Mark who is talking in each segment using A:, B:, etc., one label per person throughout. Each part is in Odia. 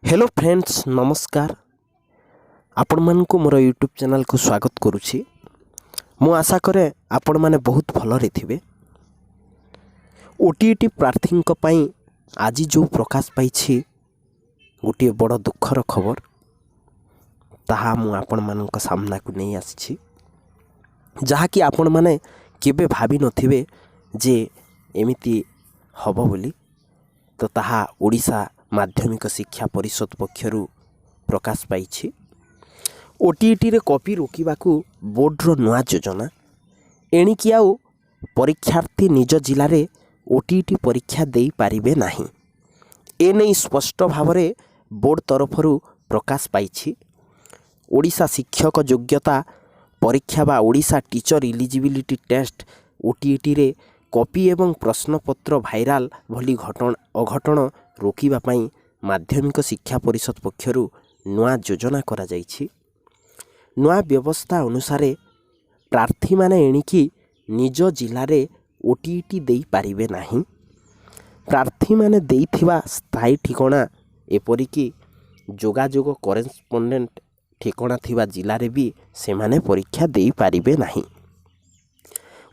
A: ହ୍ୟାଲୋ ଫ୍ରେଣ୍ଡସ୍, ନମସ୍କାର। ଆପଣମାନଙ୍କୁ ମୋର ୟୁଟ୍ୟୁବ୍ ଚ୍ୟାନେଲ୍କୁ ସ୍ୱାଗତ କରୁଛି। ମୁଁ ଆଶା କରେ ଆପଣମାନେ ବହୁତ ଭଲରେ ଥିବେ। ଓଟିଇଟି ପ୍ରାର୍ଥୀଙ୍କ ପାଇଁ ଆଜି ଯେଉଁ ପ୍ରକାଶ ପାଇଛି ଗୋଟିଏ ବଡ଼ ଦୁଃଖର ଖବର, ତାହା ମୁଁ ଆପଣମାନଙ୍କ ସାମ୍ନାକୁ ନେଇ ଆସିଛି, ଯାହାକି ଆପଣମାନେ କେବେ ଭାବିନଥିବେ ଯେ ଏମିତି ହେବ ବୋଲି। ତ ତାହା ଓଡ଼ିଶା ମାଧ୍ୟମିକ ଶିକ୍ଷା ପରିଷଦ ପକ୍ଷରୁ ପ୍ରକାଶ ପାଇଛି। ଓଟିଇଟିରେ କପି ରୋକିବାକୁ ବୋର୍ଡ଼ର ନୂଆ ଯୋଜନା। ଏଣିକି ଆଉ ପରୀକ୍ଷାର୍ଥୀ ନିଜ ଜିଲ୍ଲାରେ ଓଟିଇଟି ପରୀକ୍ଷା ଦେଇପାରିବେ ନାହିଁ। ଏନେଇ ସ୍ପଷ୍ଟ ଭାବରେ ବୋର୍ଡ଼ ତରଫରୁ ପ୍ରକାଶ ପାଇଛି। ଓଡ଼ିଶା ଶିକ୍ଷକ ଯୋଗ୍ୟତା ପରୀକ୍ଷା ବା ଓଡ଼ିଶା ଟିଚର ଇଲିଜିବିଲିଟି ଟେଷ୍ଟ, ଓଟିଇଟିରେ କପି ଏବଂ ପ୍ରଶ୍ନପତ୍ର ଭାଇରାଲ ଭଳି ଘଟଣା ଅଘଟଣ ରୋକିବା ପାଇଁ ମାଧ୍ୟମିକ ଶିକ୍ଷା ପରିଷଦ ପକ୍ଷରୁ ନୂଆ ଯୋଜନା କରାଯାଇଛି। ନୂଆ ବ୍ୟବସ୍ଥା ଅନୁସାରେ ପ୍ରାର୍ଥୀମାନେ ଏଣିକି ନିଜ ଜିଲ୍ଲାରେ ଓଟିଇଟି ଦେଇପାରିବେ ନାହିଁ। ପ୍ରାର୍ଥୀମାନେ ଦେଇଥିବା ସ୍ଥାୟୀ ଠିକଣା, ଏପରିକି ଯୋଗାଯୋଗ କରେସ୍ପଣ୍ଡେଣ୍ଟ ଠିକଣା ଥିବା ଜିଲ୍ଲାରେ ବି ସେମାନେ ପରୀକ୍ଷା ଦେଇପାରିବେ ନାହିଁ।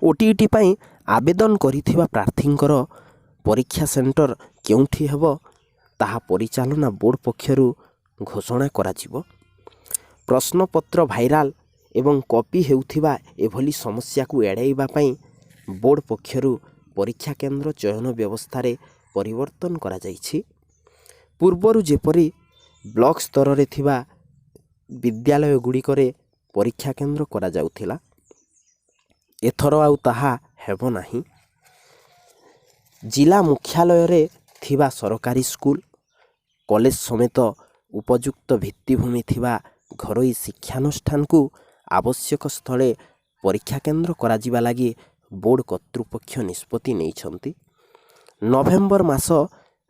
A: ଓଟିଇଟି ପାଇଁ ଆବେଦନ କରିଥିବା ପ୍ରାର୍ଥୀଙ୍କର ପରୀକ୍ଷା ସେଣ୍ଟର କେଉଁଠି ହେବ, ତାହା ପରିଚାଳନା ବୋର୍ଡ଼ ପକ୍ଷରୁ ଘୋଷଣା କରାଯିବ। ପ୍ରଶ୍ନପତ୍ର ଭାଇରାଲ ଏବଂ କପି ହେଉଥିବା ଏଭଳି ସମସ୍ୟାକୁ ଏଡ଼ାଇବା ପାଇଁ ବୋର୍ଡ଼ ପକ୍ଷରୁ ପରୀକ୍ଷା କେନ୍ଦ୍ର ଚୟନ ବ୍ୟବସ୍ଥାରେ ପରିବର୍ତ୍ତନ କରାଯାଇଛି। ପୂର୍ବରୁ ଯେପରି ବ୍ଲକ ସ୍ତରରେ ଥିବା ବିଦ୍ୟାଳୟଗୁଡ଼ିକରେ ପରୀକ୍ଷା କେନ୍ଦ୍ର କରାଯାଉଥିଲା, ଏଥର ଆଉ ତାହା ହେବ ନାହିଁ। ଜିଲ୍ଲା ମୁଖ୍ୟାଳୟରେ ଥିବା ସରକାରୀ ସ୍କୁଲ, କଲେଜ ସମେତ ଉପଯୁକ୍ତ ଭିତ୍ତିଭୂମି ଥିବା ଘରୋଇ ଶିକ୍ଷାନୁଷ୍ଠାନକୁ ଆବଶ୍ୟକ ସ୍ଥଳେ ପରୀକ୍ଷା କେନ୍ଦ୍ର କରାଯିବା ଲାଗି ବୋର୍ଡ଼ କର୍ତ୍ତୃପକ୍ଷ ନିଷ୍ପତ୍ତି ନେଇଛନ୍ତି। ନଭେମ୍ବର ମାସ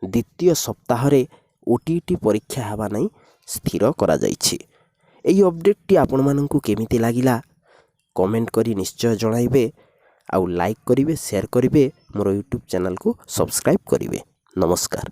A: ଦ୍ୱିତୀୟ ସପ୍ତାହରେ ଓଟିଇଟି ପରୀକ୍ଷା ହେବା ନେଇ ସ୍ଥିର କରାଯାଇଛି। ଏହି ଅପଡ଼େଟ୍ଟି ଆପଣମାନଙ୍କୁ କେମିତି ଲାଗିଲା, କମେଣ୍ଟ କରି ନିଶ୍ଚୟ ଜଣାଇବେ। ଆଉ ଲାଇକ୍ କରିବେ, ସେୟାର କରିବେ, ମୋର ୟୁଟ୍ୟୁବ୍ ଚ୍ୟାନେଲ୍କୁ ସବସ୍କ୍ରାଇବ୍ କରିବେ। ନମସ୍କାର।